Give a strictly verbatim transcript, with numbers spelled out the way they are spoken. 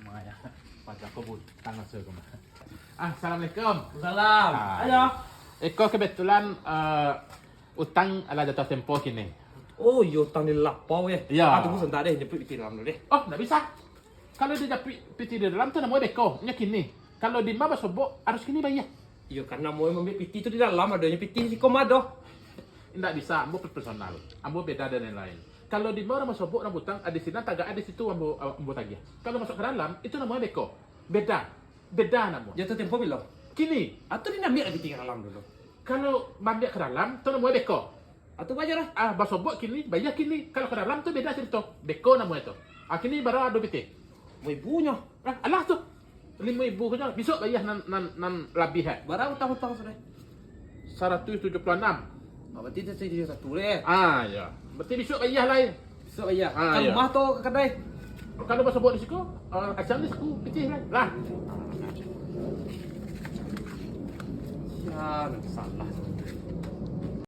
Mak, yo. Paja ko butang asa ko, Mak. Ah, assalamualaikum. Salam. Ah. Ayo. Iko kebetulan eh, utang lah jatuah tempo kini. Oh, iyo, utang di lapau eh. Iyo. Ah, tunggu sebentar deh, japuik pitih dalam dulu deh. Oh, ndak bisa. Kalau dijapuik pitih di dalam tu namonyo beko. Nyo kini. Kalau di ma basobok, harus kini bayar. Iyo, kan namonyo mambiak pitih tu di dalam, adonyo pitih siko mah doh. Ndak bisa, ambo profesional. Ambo beda dan lain-lain. Kalau di ma urang basobok, urang butang, di sinan tagak di situ ambo ambo tagih. Kalau masuk ke dalam, itu namonyo beko. Beda. Beda namonyo. Jatuah tempo bilo? Kini, Atau di ambiak pitih ka dalam dulu? kalau mambiak ke dalam, tu namonyo beko. Atau bayar lah. Ah, basobok kini, bayar kini. Kalau ke dalam tu beda cerito. Beko namonyo tu. Ah, kini bara ado pitih. Mau ibunyo. Ah, alah tu. Limo ribu ko nyo. Bisuak bayar nan nan nan labiah eh. Bara utang-utang sudah. Saratus tujuh puluh anam. Ah, berarti itu tujuh satu deh. Ah, ya. Berarti bisuak bayar lah. Eh. Besok bayar. Ah, Ka iyo. rumah atau ka kadai? Kalau basobok di siko, uh, acang di siku pitih lah. Lah. Ya, nan salah.